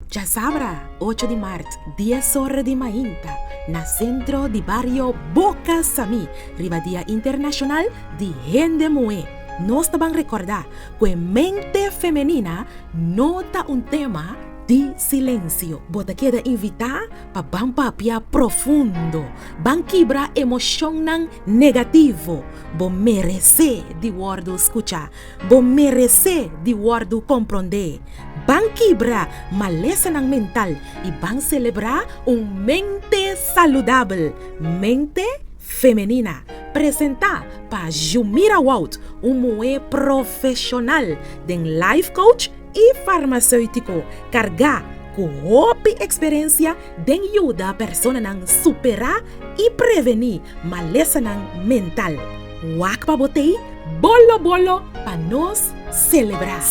Djasabra, ocho di mart, dies ora di mainta, na Sentro di Bario Boca Samí, riba Dia Internashonal di Hende Muhé, nos ta ban rekordá ku e mente femenina no ta un tema di silensio. Bo ta keda invitá pa ban papia profundo, ban kibra emoshonnan negativo. Bo meresé di wòrdu skuchá. Bo meresé di wòrdu komprondé. Ban kibra malesanan mental i ban selebrá un mente saludabel, mente femenina. Presentá pa Jumira Wout, un muhé profeshonal den life coach i farmaseutiko, kargá ku hopi eksperensia den yuda personanan superá i prevení malesanan mental. Wak pa bo tei bolo bolo pa nos selebrá.